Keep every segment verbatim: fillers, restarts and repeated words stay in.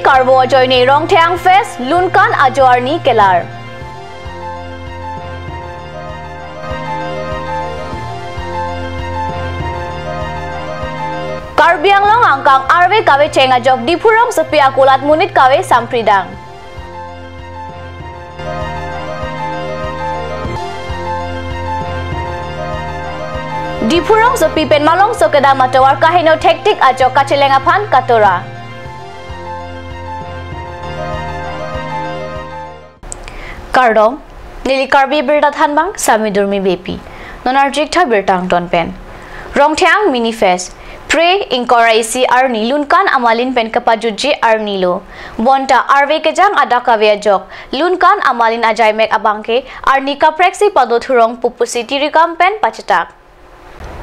Karbo ajoine Rongtheng Fest, Lunkan ajo arni kelar. Karbi Anglong angkang arve kavecheng ajok Diphu rongsopi akulat monit kave sampridang. Diphu rongsopi pen malongso kedam atovar kaheno thektik ajok kacheleng aphan katora. Kardom, neli Karbi Birta thanbang Sami Durmi Beypi. Non arjik tha birta angton pen. Rongtheng Mini Fest, pre ingkoi ra isi arni Lunkan amalin pen kepajutji arni lo. Bonta arve kejang adak kave ajok Lunkan amalin ajaimek abangke arni kapreksi pado thurong pu pusi tirikam pen pachetak.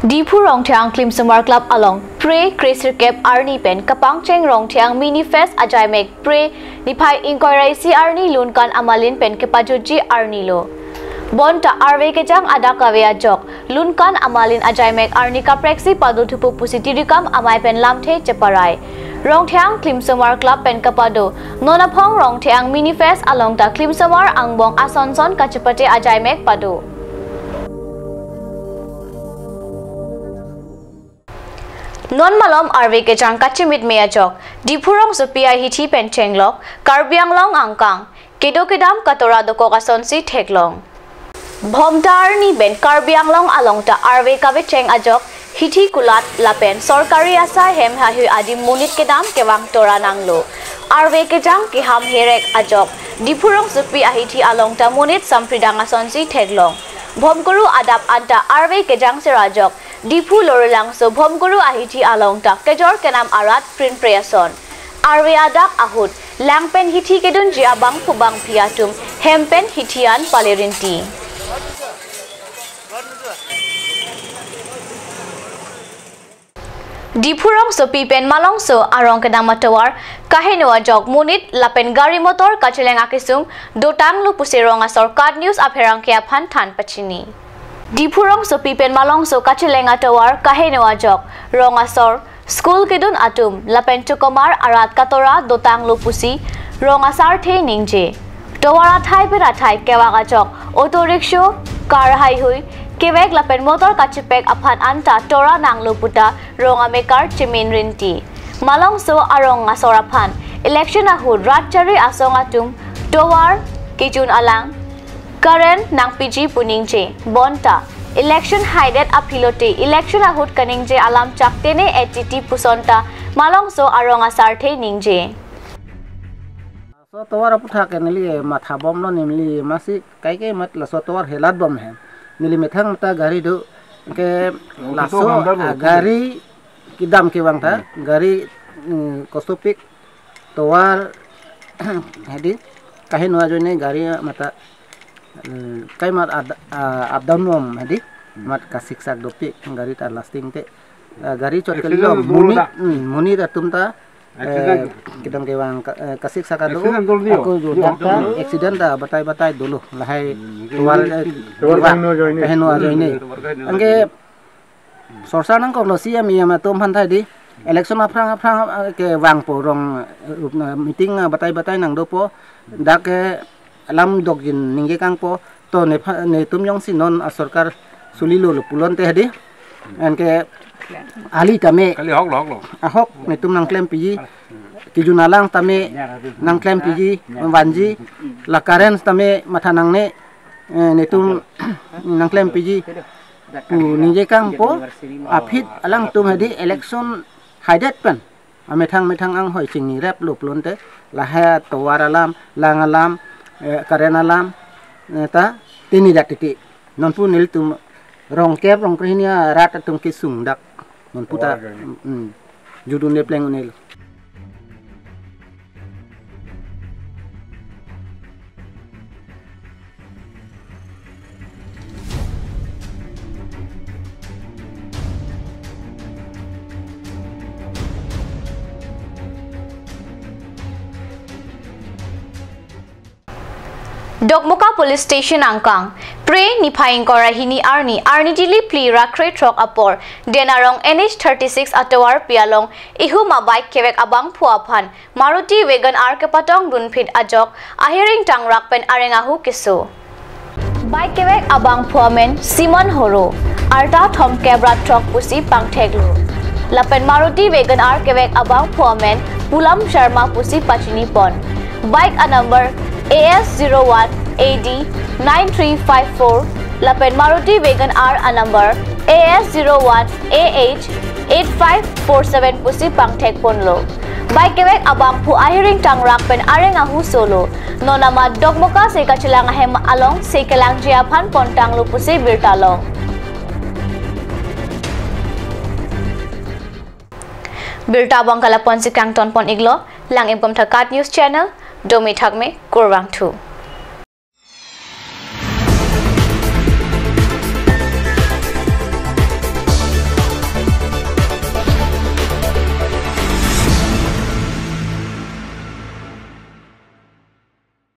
Diphu Rongtheng Klimsomar Club along pre kresirkep arni pen kapangcheng Rongtheng Mini Fest ajaimek pre niphai ingkoi ra isi arni Lunkan amalin pen kepajutji arni lo. Bonta arve kejang adak kave ajok Lunkan amalin ajaimek arni kapreksi pado thupo pusi tirikam amei pen lamthe cheparai. Rongtheng Klimsomar Club pen kapado non aphong Rongtheng Mini Fest along ta Klimsomar angbong asonson kachepate ajaimek pado. Non malom arve kejang kachimitme ajok Diphu rongsopi ahithi pen chenglok Karbi Anglong angkang kedo kedam katora dokok asonsi theklong. Bhomta arni pen Karbi Anglong along ta arve kavecheng ajok hithi kulat lapen sorkari asai hem haihui adim monit kedam kevang tora nanglo. Arve kejang keham herek ajok Diphu rongsopi ahithi along ta monit sampridang asonsi theklong. Bhomkuru adap anta arve kejang sera ajok Diphu Lorulangso Bhomkuru ahithi along ta kejor kenam arat prinpre ason. Arve adak ahut lang pen hithi kedunji abang phu bangphi atum hem pen hithi an pale rinti. Diphu rongsopi pen malongso arong kedam atovar kaheno ajok monit lapen gari motor kacheleng akesung dotanglo pusi rong asor KAT News apherangke aphan than pachini. Diphu rongsopi pen malongso kacheleng atovar kaheno ajok rong asor, school kedun atum lapen chokomar arat katora dotanglo pusi rong asarthe ningje. Tovar athai pen athai kevak ajok auto rickshaw, car haihui kevek lapen motor kachepek aphan anta tora nanglo puta rong amekar chemin rinti. Malongso arong asor aphan election ahut rat chari asong atum tovar, kejun alang, current nangpiji pu ningje. Bonta election haidet aphi lote election ahut kaningje alam chaktene etiti puson ta malongso arong asarthe ningje. Laso tovar aputhak ke neli matha bomlo, neli masi kaike mat laso tovar helat bom he. Neli methang ta gari do ke laso gari kedam kevang ta gari, mm, kosopik tovar hedi kaheno ajoine gari mata, mm, kai mat ad-, ah, up down bom hedi mat kasiksak dopik gari ta lasting te, ah, gari chot accident kali lo bulu monit ta. Mm, monit atum ta, eh, accident. Kedam kevang ka-, eh, kasiksak ado. Accident dolo. Ako jo dak ta accident ta batai batai dolo lahai. Hmm, tovar, eh, tovar tovar kaheno ajoine. Kaheno ajoine. Tovar kaheno ajoine. Anke sorsa nangkoklo C M, E M atum aphan ta hedi. Election aphrang aphrang, eh, kevangpo rong, eh, meeting, eh, batai batai nangdopo. Dak ke alam dokjin ningje kangpo. To nepha-, netum jongsi non asorkar sulilo lo pulote hedi. Anke ali tame. Kali ahok lo, ahok lo. Ahok netum nangklempiji. Kejun alang tame nangklempiji, vanji. La current tame matha nangne, eh, netum nangklempiji pu ningje kangpo. Aphi alangtum hedi election haidet pen amethang methang anghoi chingnirep lo pulote lahai tovar alam, lang alam, eh, current alam, eh, ta tini dak titi. Nonpu nelitum rongkep rongkrehini arat atum kesung dak nonpu ta, tovar ajoine. Mm, judun le pleng unel. Dokmoka Police Station angkang, Phre niphai ingkoi ra hini arni, arni neli phli ra krethrok apor, Denarong N H thirty-six atovarpi along ihum abike kevek abangphu aphan Maruti Wagon R kepatongdunphit ajok ahiring tangrak pen areng ahu keso. Bike kevek abangphu amen Simon Horo, arta thomkep ra throk pusi pangtheklo. Lapen Maruti Wagon R kevek abangphu amen Pulam Sharma pusi pachinipon. Bike a number A S zero one A D nine three five four, lapen Maruti Wagon R a number A S zero one A H eight five four seven pusi pangthekponlo. Bike kevek abangphu ahiring tangrak pen areng ahu solo. Non amat Dokmoka se kachelang ahem along se kelangji aphan pontanglo pusi birta long. Birta abang ke lapu-ansi kangtonpon-iklo, lang-imkom tha KAT News Channel, domi thakme, kurvangthu.